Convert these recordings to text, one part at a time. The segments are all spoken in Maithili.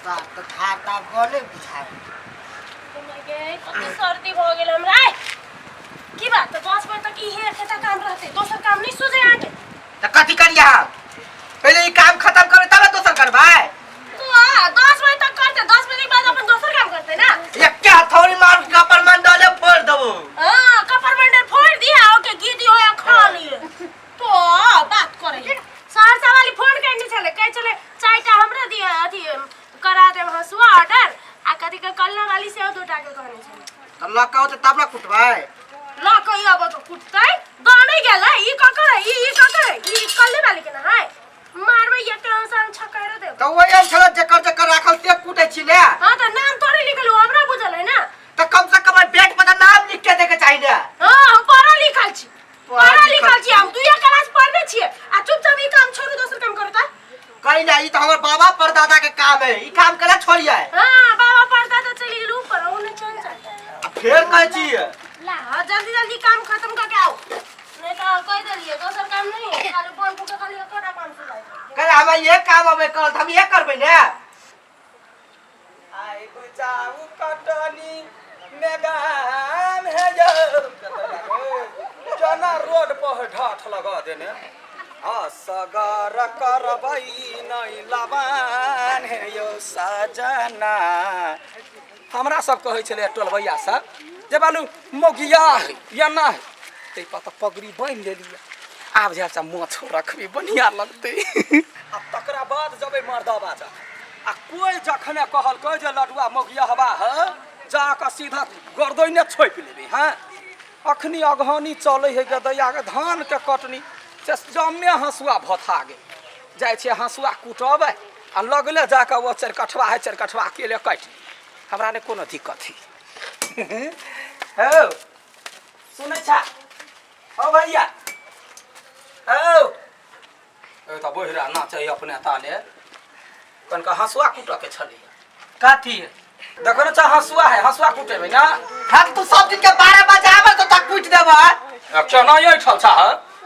बाप तऽ धार तार गले बुझाय। गे, कते सर्दी भऽ गेल हमरा। आइ की बात, तऽ 10 बजे तक इहे एकेटा काम रहतै, दोसर काम नहि सूझै अहाँके? तऽ कथी करियै हम? पहिले ई काम खत्म करबै तब ने दोसर करबै। तो आ, 10 बजे तक करतै, 10 बजे के बाद अपन दोसर काम करतै ना। एके हथौड़ी मार के कपर मंडले फोड़ देबो। हाँ, कपर मंडल फोड़ दिया, ओके गिदी हो या खा लिए तो बात करे। सहरसा वाली फोन करने छले, कहै छले चारिटा हमरा दिया, अथी करा देब हसुआ ऑर्डर। आ कथी के कलना वाली सेहो दूटा के कहने छले। तऽ लऽ के औतै तब ने कुटबै। ल के अब तो कुटतै, दने गेलै। ई ककर है? ई ई ककर है? ई कलने वाली के ना है। मारबै एक हंसा छकैर देब। तऽ ओहि हम छलै जकर जकर राखल से कुटै छी ने। हाँ, तऽ नाम तोरे लिखल हो, हमरा बुझल है ना। तऽ कम से कम बेड पर तऽ नाम लिख के दे के चाही ने। हाँ, हम पढ़ल लिखल छी। पढ़ल पढ़ल लिखल लिखल छी, हम दुइये क्लास पढ़ने छियै। आ चुपचाप ई काम छोड़ू, दोसर काम करू तऽ। कहीं ना, ई तऽ हमर बाबा परदादा के काम है, ई काम केना छोड़ियै? हाँ, बाबा परदादा चलि गेल ऊपर, ओ नहि चल जाए। आ फेर कहै छी। हाँ, जल्दी जल्दी काम खत्म करके आओ, नहीं तो कह देलिए दोसर काम नहीं है, खाली बन फूके खाली एकोटा काम सुझाइ। कल हमरा ये काम अबै करत, हम ये करबै ने। आई बुझाउ कटनी मैदान है यौ, चना रोड पर ढाठ लगा देने असगर करबै नहि लबान हे यौ सजना। हमरा सब कहै छलै टोलबैया सब जे बालू मोगिया है या ना है, ताहि पर तऽ पगड़ी बान्हि लेलियै। आब जाय से माछो रखबै, बढ़िआँ लगतै। आ तकरा बाद जबै मर्दबा जा आ कोइ जखने कहलकै जे लडुआ मौगिया हवा है, जाकऽ सीधा गर्दने छोपि लेबै। हँ, अखनी अगहनी चलै है गदैयाके धानके कटनी से जमे हँसुआ भथा गेल। जाइ छियै हँसुआ कुटबै आ लगले जाकऽ ओ चारि कठवा है, चारि कठवा अकेले काटि लेबै, हमरा नहि कोनो दिक्कत है। हौ, सुनै छा हौ भैया? हौ, ए तऽ बहिरा नाचै अपने ताले। कनका हँसुआ कुटऽ के छलै। कथी? देखो ने, चा हँसुआ है, हँसुआ कुटेबै ना। हम तू सब दिन के 12 बजे आबै तो तक कुटि देबै। अच्छा, नहि ऐठल छा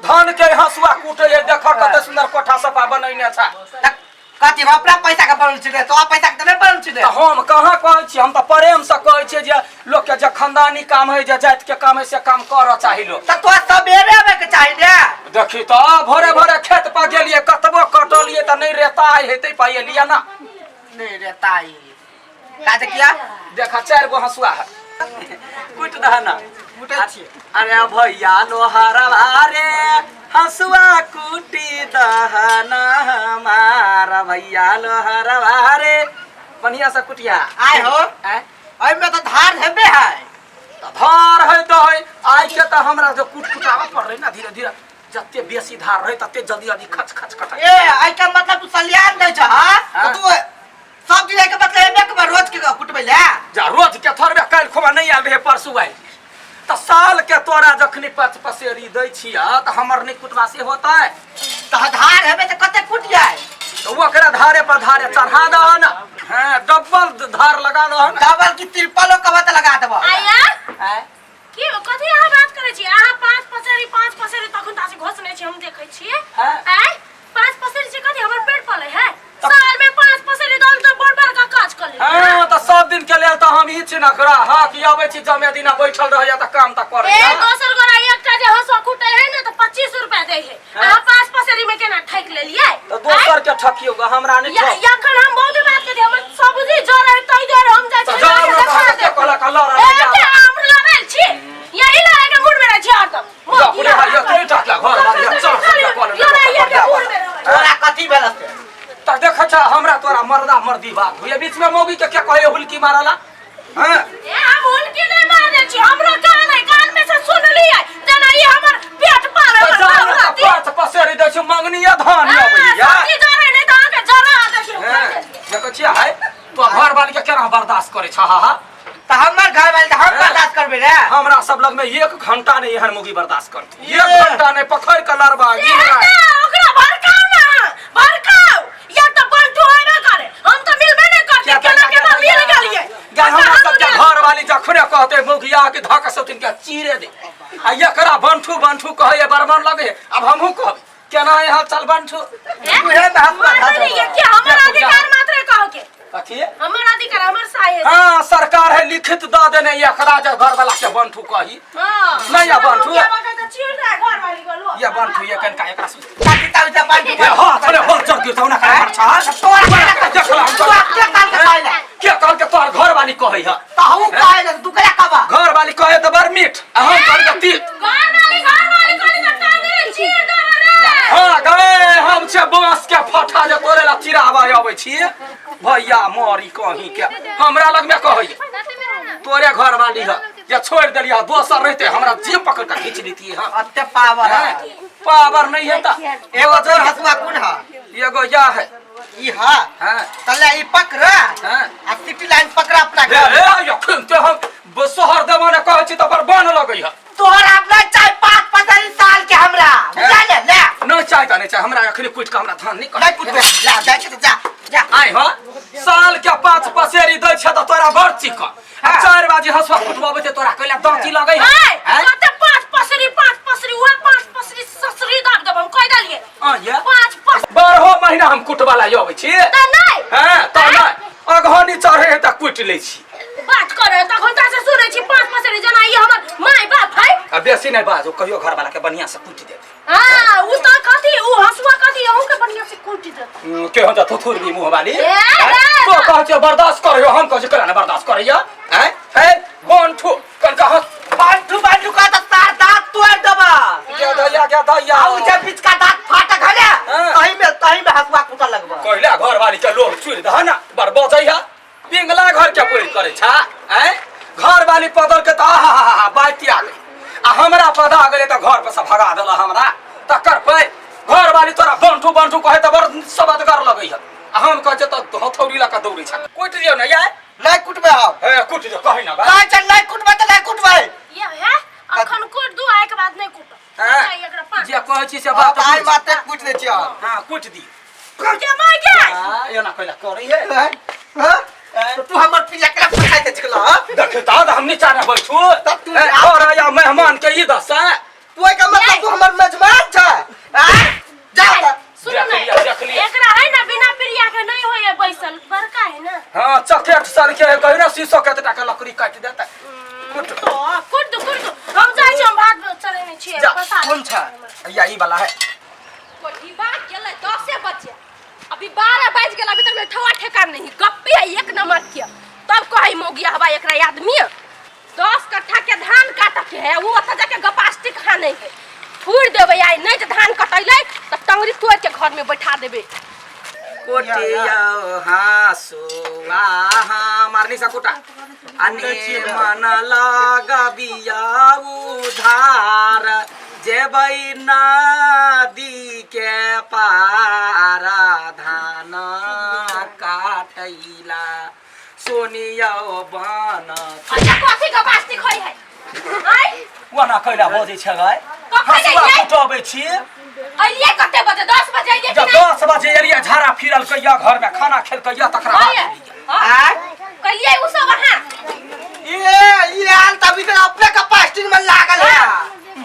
धान के हँसुआ कुटे है। देख कते सुंदर कोठा सफा बनैने छा। तऽ कथी हम अपना पैसा के बनल छी रे? तो पैसा के तऽ नहि बनल छी रे। तऽ हम कहाँ कहै छी? हम तऽ प्रेम से कहै छियै जे लोक के जे खानदानी काम है, जे जाति के काम है, से काम करऽ चाही लोक। तऽ तोरा सबेरे आबै के चाही ने। देखी तऽ भोरे भोरे खेत पर गेलियै, कतबो कटलियै तऽ नहि रेताइ है, ताहि पर एलियै ना। नहि रे ताई काज किया। देखा, चारि गो हँसुआ है, कुटि दह ना। कुटै छियै। अरे भैया लोहारा रे, हंसुआ कुटी दहना हमारा भैया लोहारा रे, बढ़िया से कुटिया। आय हो। आय? एहिमे तऽ धार हेबे है। तऽ धार है तऽ है, आइ के तऽ हमरा जो कुट कुटाबऽ पड़लै ना धीरे धीरे, जते बेसी धार रहे तते जल्दी जल्दी खच खच कटै। ए, एहि के मतलब तू सलियान दै छह? हाँ। तू सब दिन के मतलब एबे के रोज के कुटबै ले? जा रोज के थोड़बे, काल्हि खुमा नहि आयल रहे, परसू आयल। तऽ साल के तोरा जखनी पच पसेरी दै छियै तऽ हमर नहि कुटबा से होतै? तऽ धार हेबे तऽ कते कुट जाय? तऽ ओकरा धारे पर धारे चढ़ा दह न। हाँ, डबल धार लगा दह न। डबल की तिरपलो कहबा तऽ लगा देबो। आया। आँय? की कथी अहाँ बात करै छी? अहाँ पाँच पसेरी पाँच पसेरी तखन तासी घोसने छी, हम देखै छियै। हाँ। आँय, पाँच पसेरी से कथी हमर पेट पले है? साल में पाँच पसेरी दल तो बड़ बड़का काज कर ले। हाँ, तऽ सब दिन के लेल तऽ हम ही छी ने ग्राहक कि अबै छी जमे दिना बैठल रहैया तऽ काम तऽ ए, करैया। दोसर गोरा एकटा जे हंसुआ कुटे है ने तऽ 25 रुपया दै है। हाँ। अहाँ पाँच पसेरी में केना ठकि लेलियै? तऽ दोसर के ठकियौ ग, हमरा नहि या ठक। एखन हम बहुत बात करी, हमर सब्जी जरै है तै दुआरे हम जाइ तऽ छी। जाउ ने, देखा तऽ देब। कहलक लड़ऽ ए, नहि के आब। हम लड़ल छी? यही लड़ाई के मूड में रहै छी हरदम। जा, पुरे भाई, यतने टकला घर बार, या चल, खाली चल, कऽ ले, लड़ाइए के मूड में रहै छी। तोरा कथी भेल से? तऽ देखै छ, हमरा तोरा मर्दा मर्दी बात होइए, बीच में मौगी के क्या कहै हुलकी मारला? हाँ? ए, हम हुलकी नहि मारने छी, हमरो कान है, कान में से सुनलियै जेना ई हमर पेट पाले तऽ हमर जाउ ने, बाप तऽ रहती। पाँच पसेरी दै छी, मंगनीय धान हाँ, अबैया। सब्जी जरै नहि तऽ अहाँके जरा दै छी। हाँ, देखै छियै है तो घर वाली के केना बर्दाश्त करै छ? हा हा। तऽ हमर घर वाली तऽ हम बर्दाश्त करबै रे। हमरा सब लग में एक घंटा नहीं एहन मुगी बर्दाश्त करती, ये। एक घंटा नहीं, पकड़ के लड़बा ए, गिन ना, ओकरा भड़काउ ना, भड़काउ। या तऽ बंटू होबे करे, हम तऽ मिलबे नहि करते, केना केना मिल गेलियै। हमरा सबके घर वाली जखने कहते मुखिया के धक से तिनका चीरे दे। आ एकरा बंठू बंठू कहैए, बरमन लगे। अब हमहूँ कहबै। केना है हाल चाल बंठू उहे में हसुआ मार धऽ देली देबै। ये के हमर अधिकार मात्र कह के कथी हमर अधिकार हमर साहे हाँ सरकार है लिखित दऽ देने एकरा जे घर वाला के बंठू कही हां नहीं, या बंठू। क्या बात है चीर रहा है घर वाली को लो ये बंठू ये कनका एकरा से काटी ताबी जा बांधू ए हाँ थोड़े हो जग गिरता ना कर छा तोरा देखला हम तू के काल के कहला के कहल के तोहर घर वाली कहै है त हम कहला तू करा कबा घर वाली कहे तऽ बड़ मीठ आ हम कहल के तीत घर वाली कहली त टांगे चीर दे रे हाँ गए हम छे बांस के फटा जे तोरे ला चिराबे अबै छी भैया मरी कहीं के हमरा लग में कहै तोरे घर वाली है जे छोड़ देलिया दोसर रहते हमरा जे पकड़ के खींच लेती है अते पावर है पावर नहीं है त एगो तोर हसुआ कोन है एगो या है ई है हाँ तले ई पकड़ हाँ आ सिटी लाइन पकड़ अपना हे घर हे यखन ते हम शहर देवाने कहै छी तऽ बड़ बन लगै है तोहर अपना चाहे पाँच पचास साल के हमरा बुझा ले ले नहीं चाहे तऽ नहीं चाहे हमरा अखनी कुटि के हमरा धान नहीं नहीं कुछ ले जाइ छै तऽ जा जा आइ हो साल के पाँच पसेरी दै छै तऽ तोरा बड़ चिकन आ चारि बाजी हसुआ कुटबाबै छै तोरा कैला दाँती लगै है ए आँय? कते पांच पसरी पांच पसरी उहे पांच पसरी ससरी दाब देब हम कह देलिए आँ ये पांच पस बारहो महीना हम कुटबा ला अबै छी त नहीं हँ तऽ नहि अगहनी चढ़े है तऽ कुटि लै छी बात करे तखन त से सुनै छी पांच पसरी जना ई हमर माय बाप है आ बेसी नहि बाजू कहियो घरवाला के बढ़िया से कुटि देतै हां उ त कथी उ हसुआ कथी अहूं के बढ़िया से कूट देत के हम तऽ थुथुर भी मुँह वाली ए, ए, तो कहै छियै बर्दाश्त करैयो हम कहै छियै केना नहि बर्दाश्त करैया आँय है बंठू कनका हस बांटू बांटू का तऽ तार दांत तोड़ देबा गे दैया गे दैया आ उ जे बीच का दांत फाटक है ने हाँ। तही में तही में हसुआ कुटऽ लगबा कहला घर वाली के लोग चुरि दह ना बड़ बजै है पिंगला घर के पूरी करै छा आँय घर वाली पदल के तऽ आहा हा हा बाति आ गेल आ हमरा पदा गेलै तऽ घर पर से भगा देला हमरा तकर पै घर वाली तोरा बंठू बंठू कहै तऽ बड़ सबदगर लगै है आ हम कहै छियै तऽ हथौड़ी लऽ कऽ दौड़ै छा कुटि दियौ ने यार नहीं कुटबै हम हे कुटि दियौ कहै ना बा कहै छै नहीं कुटबै तऽ नहीं कुटबै ये है अखन कूट दू आय के बाद नहीं कूट हाँ। एकरा पांच जे कहै छी से हाँ, बात तऽ आइ बुझ। मात्र कुटि दै छियै हम हाँ कुटि दियौ के माय के हाँ, एना कैला करै है हैं? हैं? तऽ तू हमर पिया केना फसाइ दै छलह हँ? देखे तऽ हम नीचा ने बैठू तब तू ए, घर आया मेहमान के ई दशा तू एहिके मतलब तू हमर मेजबान छै आँय? जा तऽ सुनू देख ने लिअ, देख लिअ। एकरा है ना बिना प्रिया के नहीं होय बैसल बड़का है ना हाँ चकेट सर के कही ना शीशो के टाका लकड़ी काटि देता तो कूट दू कूट दू हम जाइ छी हम भात चढ़ेने छियै जा, पसार कोन छै या ई वाला है कोठीबा गेलै दसे बजे अभी 12 बाजि गेल अभी तक ठवा ठेकान नहीं गप्पे है एक नंबर के तब कहै मौगिया हवा एकरा आदमी 10 कट्ठा के धान काटऽ के है वो ओतऽ जाके गपास्टिक खाने है थूर देबै आइ नहीं जे धान कटैलै तऽ टंगरी तोड़ के घर में बैठा देबै कोटिया हाँसुआ हाँ मारनी सा कोटा अने मन लगबिया उधार जेबै नदी के पार धान काटैला सोनिया बन अच्छा कथी गपास्टिक होय है आइ ओना कैला बजै छलै कखन हँसुआ अइयै? कुटबै छी अइलियै कते बजे 10 बजे अइलियै कि जब नहि 10 बजे एलियै झाड़ा फिरल कैया घर में खाना खेलकैया तकरा बाद होइए? एलियै। हाँ? आँय? कलियै उ सब अहाँ ये ई आयल तभी तऽ अपने कपास्टिंग में लागल है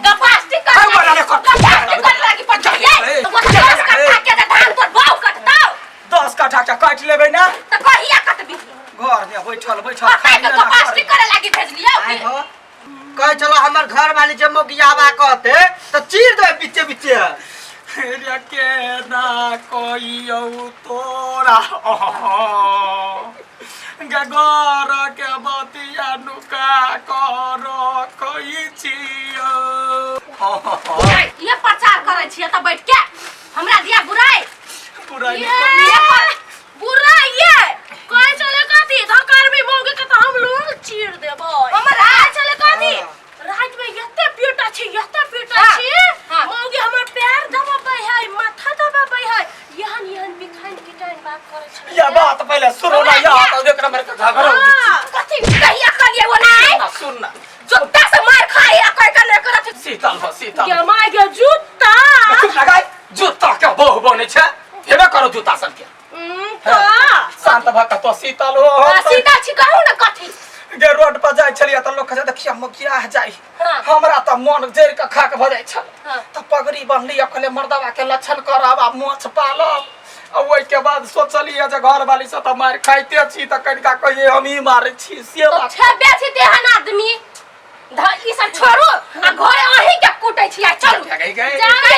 गपास्टिक कर अरे बड़ा ने कर। गपास्टिक कर लागी पड़ियै ए, वो 10 कट्ठा के जे धान तोर बाउ कटतौ 10 कट्ठा के काटि लेबै ना तऽ कहिया कटबी घर में बैठल बैठल कटाइ खाइ के लेना गपास्टिक करे लागी भेजलियै आइ हो कहै छलो हमर घर वाली जे मोगियाबा कहते तऽ चीर देबै बीचे बीचे रे केना कहियौ तोरा गगर के बतिया नुका कर रखै छियौ ये प्रचार करै छियै तऽ बैठ के हमरा दिया बुराइ बुराइ ये पर बुरा ये कहै छलै कथी धकार में मौगे के तऽ हम लोग चीर देबै हमर कहै छलै कथी राति में एते पीटा छी एते पीटा हाँ, छी हाँ। मौगी हमर पैर दबाबै है माथा दबाबै है एहन एहन बिखाइन किटाइन बात करै छलै ये बात पहिले सुनो ना या तो देख नंबर के झगड़ा हो हाँ। कथी कहिया कहलियै वो नहीं ना सुन ना जुत्ता से मार खाई आ कह के नहीं करत शीतल भ शीतल गे माय गे जूता चुप लगाई जूता के बहु बनै छै हेबे करो जूता सबके का शांत भऽ कऽ तो शीतल हो हाँ, सीधा छी कहू ना कथी गे रोड पर जाइ छलियै तऽ लोक कहै छै, देखिया मगिया जाइ हाँ। हमरा तऽ मन जरि कऽ खाक भऽ जाइ छल हाँ। तऽ पगड़ी बराबरी बनली कहले मर्दवा के लक्षण करब आ मोछ पालब। आ ओहिके बाद सोचलियै जे घरवाली से तऽ मारि खाइते छी, तऽ कनिका कहियै हमही मारै छी से तो बात। छेबे छी तेहन आदमी। ई सब छोड़ू आ घरे अहीं के कूटै छी। आ चलू। गई गई। जाबै।